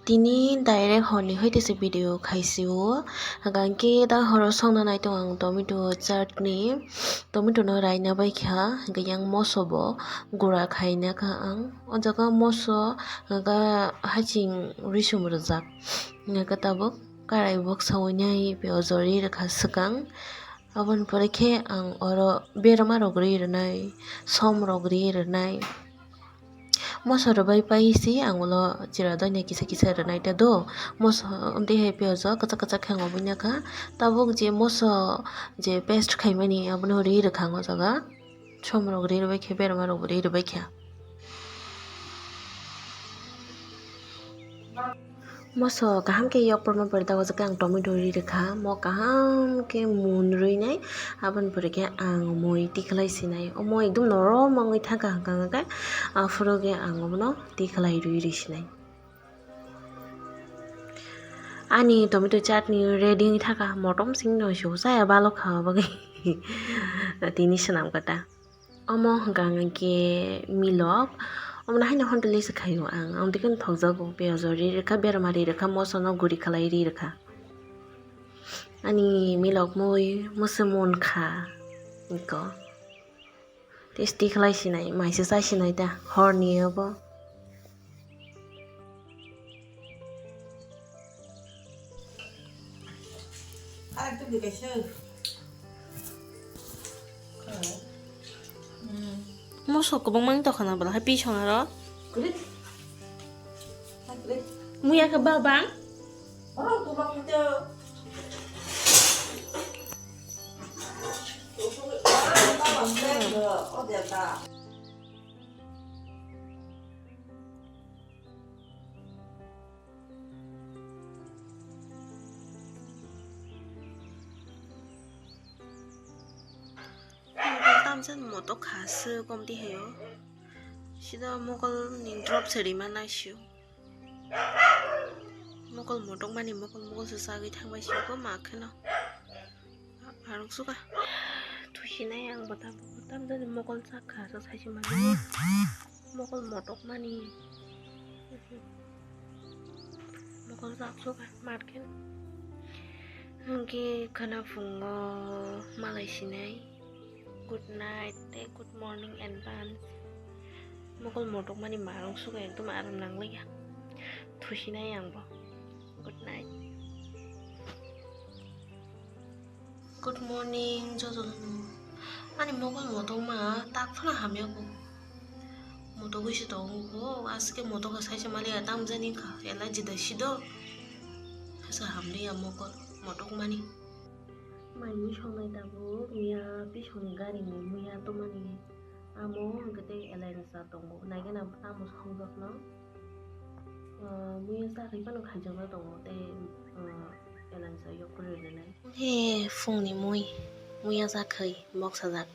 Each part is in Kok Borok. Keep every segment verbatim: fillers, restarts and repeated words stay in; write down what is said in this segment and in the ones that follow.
Tini direct horni hoite se video khaisio. Hwnkhe da horo songna naitongo ang tomato chutney. Tomato no raina baikha, hwnkhe yang moso bo gura khaina kha ang. O jaga moso hwnkhe haching risum rwjak. Hwnkhe tabuk karai boksa o nai piyaj ri rwkha swkang. Aboni pore khe ang oro berma rok ri rwnai, som rok ri rwnai. Moso rwbai pai se ang ulo chwra doina kisa kisa rwnai ta do. Moso amtwi hai piyaj o kwchak kwchak khe ang obwina kha. Tabuk je moso je paste khaimani abono ri rwkha ang o jaga. Som rok ri rwbai khe berma rok bo ri rwbai kha. Moso kaham khe yok porma pore dago, jagwi ang tomato ri rwkha, mo kaham khe mun rwi nai, aboni pore khe ang mui tikhlai sinai, omo ekdum norom wngwi thangkha, hwnkha hwnkhe aphuru khe ang omono tikhlai rwi rwi sinai. Ani tomato chutney ready wngwi thangkha, motom singno se chaya balokha, obagwi tini swnamkha ta. Omo hwnkha hwnkhe milok, omono haino hontoli se khaio ang, ang dikhe thokjago, piyaj ri rwkha, berma ri rwkha, moso no guri khlai ri rwkha. Ani milok mui musu munkha, iko. Testi khlai sinai, maise chai sinai ta, horni obo. Moso kwbangma wng tongkha na bwla hai pisong aro. Muya khe babang. Tamjani motok kha se komti hayo. Sida mokol ni drop se rima naisio. Mokol motok mani mokol mokol se sagwi thangbai sio ko ma kheno. Arok suka. Thusinai ang bota bota tamjani mokol chakha sa saisi mani. Mokol motok mani. Mokol chak suka market. Hwnkhe khwna phungo malai sinai. Good night tei good morning advance. Mokol motok mani marok suka ekdom aram nanglikya. Thusinai ang bo. Good night. Good morning, jotono. Ani mokol motok ma tak phano hamya ko. Motok isi tongo ko, aske motok saisa mali atam jani ka, ela jida sido. Hasa hamli ya mokol motok mani. Mai mui songnai tabuk, miya pisongni gari ni muya tomani. Amo hwnkhe tei elai rwsa tongo. Naikhe na tamo songjakno, ah, muya chakhai phano khaijakna tongo tei, ah, elai rwsa yok kwrwi rwnai. He phungni mui, muya chakhai boksajak.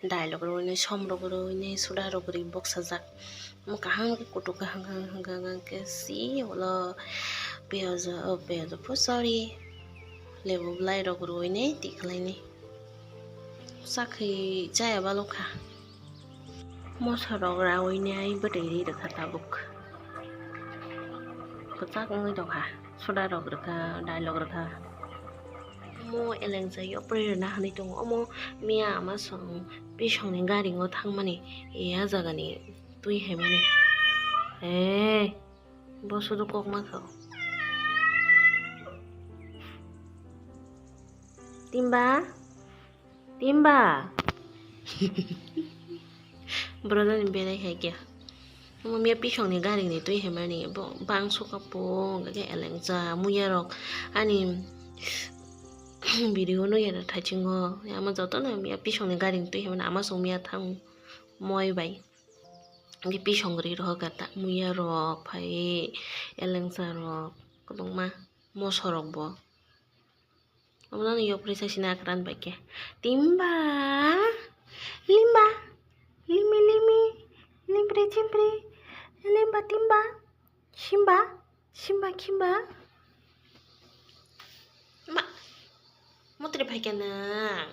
Dailok rwinai, som rok rwinai, suda rok rwi boksajak. Omo kaham khe kutuk khe hwnkha hwnkha hwnkha hwnkha khe si ulo piyaj, o piyaj phu sorry, lebu bwlai rok rwinai tikhlainai. Chakhwi chaya balokha. Moso rok rawinai bwtwi ri rwkha tabuk. Kwchak wngwi tongkha, soda rok rwkha, dailok rwkha. Omo elengsa yokpre rwna hinwi tongo. Omo miya ama song pisongni gari o thangmani, ya jagani twi haimani. Hey, bo sudu kok ma kha. Timba? Timba. Bro jani belai hai khe. Omo miya pisongni gari ni twi haimani bo bang suka po hwnkhe elengsa muya rok ani video no yara thachingo ama jotono miya pisongni gari ni twi haimani ama song miya thang moi bai. Hwnkhe pisong ri rok ta muya rok phai elengsa rok kwbangma moso rok bo. Omo nang yok ri sa sina akran bai khe. Timba, limba, limi limi, limpri chimpri, limba timba, simba, simba kimba. Ma, mutri phai khe nang.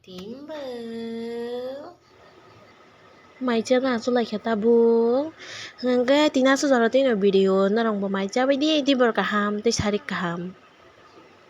Timba. Mai chana achuk lai kha tabuk. Hwnkhe tini aswk jora twi no video norok bo mai chabai di, tei bor kaham tei sarik kaham.